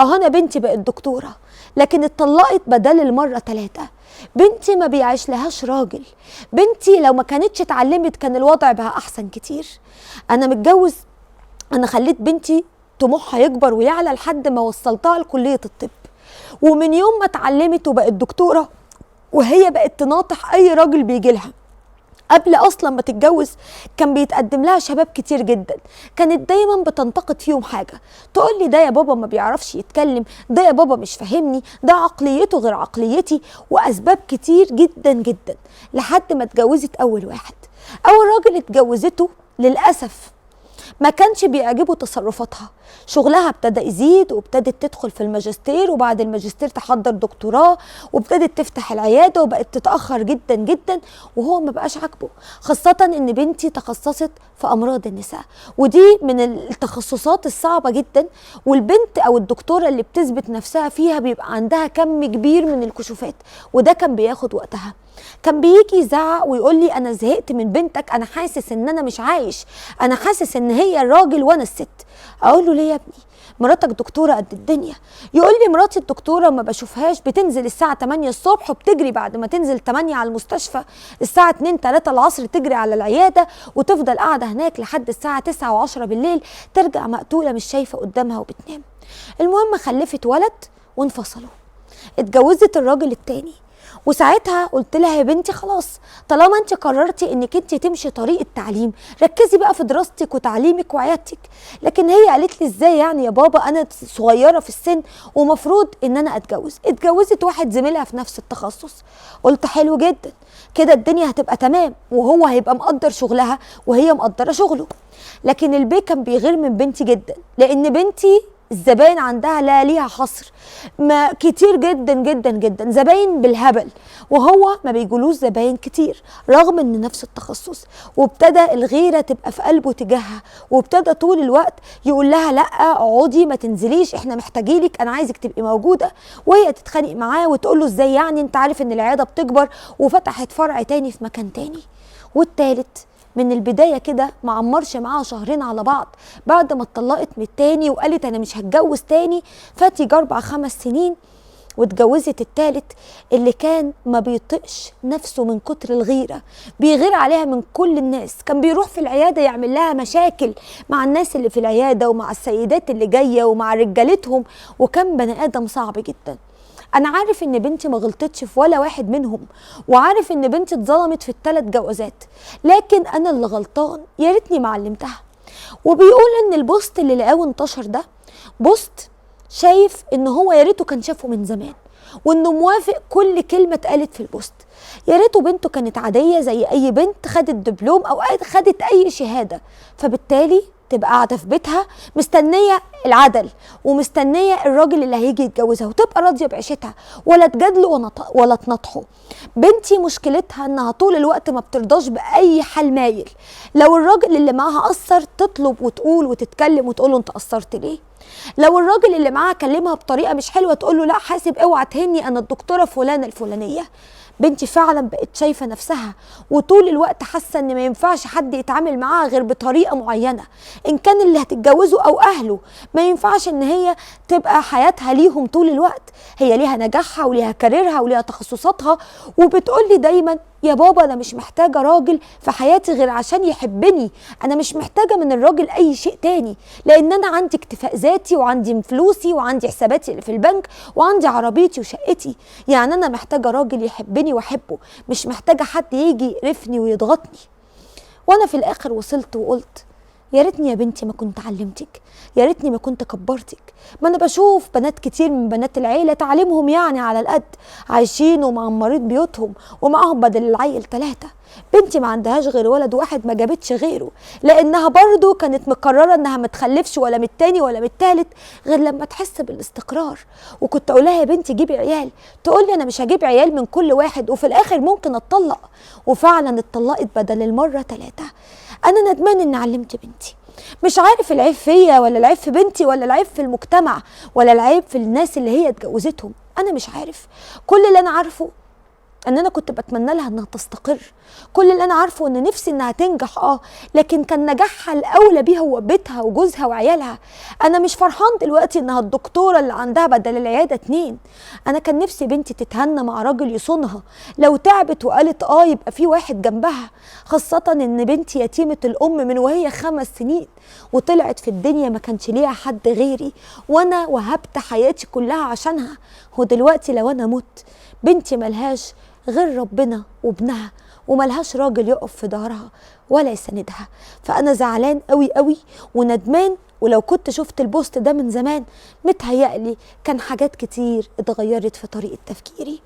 اهو انا بنتي بقت دكتورة لكن اتطلقت بدل المرة 3. بنتي ما بيعيش لهاش راجل، بنتي لو ما كانتش اتعلمت كان الوضع بقى احسن كتير. انا متجوز، انا خليت بنتي طموحها يكبر ويعلى لحد ما وصلتها لكليه الطب، ومن يوم ما اتعلمت وبقت دكتورة وهي بقت تناطح اي راجل بيجي لها. قبل اصلا ما تتجوز كان بيتقدم لها شباب كتير جدا، كانت دايما بتنتقد فيهم حاجة، تقول لي ده يا بابا ما بيعرفش يتكلم، ده يا بابا مش فاهمني، ده عقليته غير عقليتي، واسباب كتير جدا جدا لحد ما اتجوزت اول واحد. اول راجل اتجوزته للاسف ما كانش بيعجبه تصرفاتها، شغلها ابتدى يزيد وابتدت تدخل في الماجستير، وبعد الماجستير تحضر دكتوراه، وابتدت تفتح العيادة وبقت تتأخر جدا جدا، وهو ما بقاش عاجبه، خاصة ان بنتي تخصصت في امراض النساء، ودي من التخصصات الصعبة جدا، والبنت او الدكتورة اللي بتثبت نفسها فيها بيبقى عندها كم كبير من الكشوفات، وده كان بياخد وقتها. كان بيجي يزعق ويقول لي انا زهقت من بنتك، انا حاسس ان انا مش عايش، انا حاسس ان هي الراجل وانا الست. اقول له ليه يا ابني؟ مراتك دكتورة قد الدنيا. يقول لي مراتي الدكتورة ما بشوفهاش، بتنزل الساعة 8 الصبح وبتجري بعد ما تنزل 8 على المستشفى، الساعة 2 3 العصر تجري على العيادة، وتفضل قاعدة هناك لحد الساعة 9 و10 بالليل، ترجع مقتوله مش شايفه قدامها وبتنام. المهم خلفت ولد وانفصلوا، اتجوزت الراجل التاني. وساعتها قلت لها يا بنتي خلاص، طالما انت قررتي انك انت تمشي طريق التعليم ركزي بقى في دراستك وتعليمك وعيادتك. لكن هي قالت لي ازاي يعني يا بابا، انا صغيرة في السن ومفروض ان انا اتجوز. اتجوزت واحد زميلها في نفس التخصص. قلت حلو جدا كده، الدنيا هتبقى تمام، وهو هيبقى مقدر شغلها وهي مقدره شغله. لكن البيت كان بيغير من بنتي جدا، لان بنتي الزباين عندها لا ليها حصر، ما كتير جدا جدا جدا زباين بالهبل، وهو ما بيجولوش زباين كتير رغم ان نفس التخصص. وابتدى الغيرة تبقى في قلبه تجاهها، وابتدى طول الوقت يقول لها لا اقعدي ما تنزليش، احنا محتاجينك، انا عايزك تبقي موجودة. وهي تتخانق معاه وتقول له ازاي يعني، انت عارف ان العيادة بتكبر، وفتحت فرع تاني في مكان تاني. والتالت من البداية كده ما عمرش معاها شهرين على بعض، بعد ما اتطلقت من التاني وقالت انا مش هتجوز تاني، فات يجي 4 5 سنين واتجوزت التالت اللي كان ما بيطقش نفسه من كتر الغيرة، بيغير عليها من كل الناس. كان بيروح في العيادة يعمل لها مشاكل مع الناس اللي في العيادة ومع السيدات اللي جاية ومع رجالتهم، وكان بني ادم صعب جدا. انا عارف ان بنتي ما غلطتش في ولا واحد منهم، وعارف ان بنتي اتظلمت في ال3 جوازات، لكن انا اللي غلطان، يا ريتني ما علمتها. وبيقول ان ال post اللي لقاه انتشر ده post شايف ان هو يا ريته كان شافه من زمان، وانه موافق كل كلمة اتقالت في ال post. يا ريته بنته كانت عادية زي اي بنت، خدت دبلوم او خدت اي شهادة، فبالتالي تبقى قاعدة في بيتها مستنيه العدل ومستنيه الراجل اللي هيجي يتجوزها، وتبقى راضية بعيشتها، ولا تجادله ولا تنطحه. بنتي مشكلتها انها طول الوقت ما بترضاش باي حال مايل، لو الراجل اللي معاها قصر تطلب وتقول وتتكلم وتقول له انت قصرت ليه، لو الراجل اللي معاها كلمها بطريقة مش حلوة تقول له لا حاسب اوعى تهني، انا الدكتورة فلانه الفلانية. بنتي فعلا بقت شايفه نفسها، وطول الوقت حاسه ان ما ينفعش حد يتعامل معاها غير بطريقة معينة، ان كان اللي هتتجوزه او اهله، ما ينفعش ان هي تبقى حياتها ليهم طول الوقت، هي ليها نجاحها وليها كاريرها وليها تخصصاتها. وبتقول لي دايما يا بابا انا مش محتاجه راجل في حياتي غير عشان يحبني، انا مش محتاجه من الراجل اي شيء تاني، لان انا عندي اكتفاء ذاتي وعندي فلوسي وعندي حساباتي اللي في البنك وعندي عربيتي وشقتي، يعني انا محتاجه راجل يحبني واحبه، مش محتاجه حد يجي يقرفني ويضغطني. وانا في الاخر وصلت وقلت يا ريتني يا بنتي ما كنت علمتك، يا ريتني ما كنت كبرتك. ما انا بشوف بنات كتير من بنات العيلة تعليمهم يعني على القد، عايشين ومعمرين بيوتهم ومعاهم بدل العيل 3. بنتي ما عندهاش غير ولد واحد، ما جابتش غيره، لانها برضو كانت مقررة انها ما تخلفش ولا من التاني ولا من التالت غير لما تحس بالاستقرار. وكنت اقول لها يا بنتي جيبي عيال، تقول لي انا مش هجيب عيال من كل واحد وفي الاخر ممكن اتطلق. وفعلا اتطلقت بدل المرة 3. انا ندمان اني علمت بنتي، مش عارف العيب فيا ولا العيب في بنتي ولا العيب في المجتمع ولا العيب في الناس اللي هي اتجوزتهم، انا مش عارف. كل اللي انا عارفه ان انا كنت بتمنى لها انها تستقر. كل اللي انا عارفه ان نفسي انها تنجح، لكن كان نجاحها الاولى بيها هو بيتها وجوزها وعيالها. انا مش فرحان دلوقتي انها الدكتورة اللي عندها بدل العيادة 2. انا كان نفسي بنتي تتهنى مع راجل يصونها، لو تعبت وقالت يبقى في واحد جنبها، خاصة ان بنتي يتيمة الام من وهي 5 سنين وطلعت في الدنيا ما كانش ليها حد غيري، وانا وهبت حياتي كلها عشانها. ودلوقتي لو انا مت بنتي ملهاش غير ربنا وابنها، وملهاش راجل يقف في ظهرها ولا يساندها. فأنا زعلان قوي قوي وندمان، ولو كنت شفت البوست ده من زمان متهيألي كان حاجات كتير اتغيرت في طريقة تفكيري.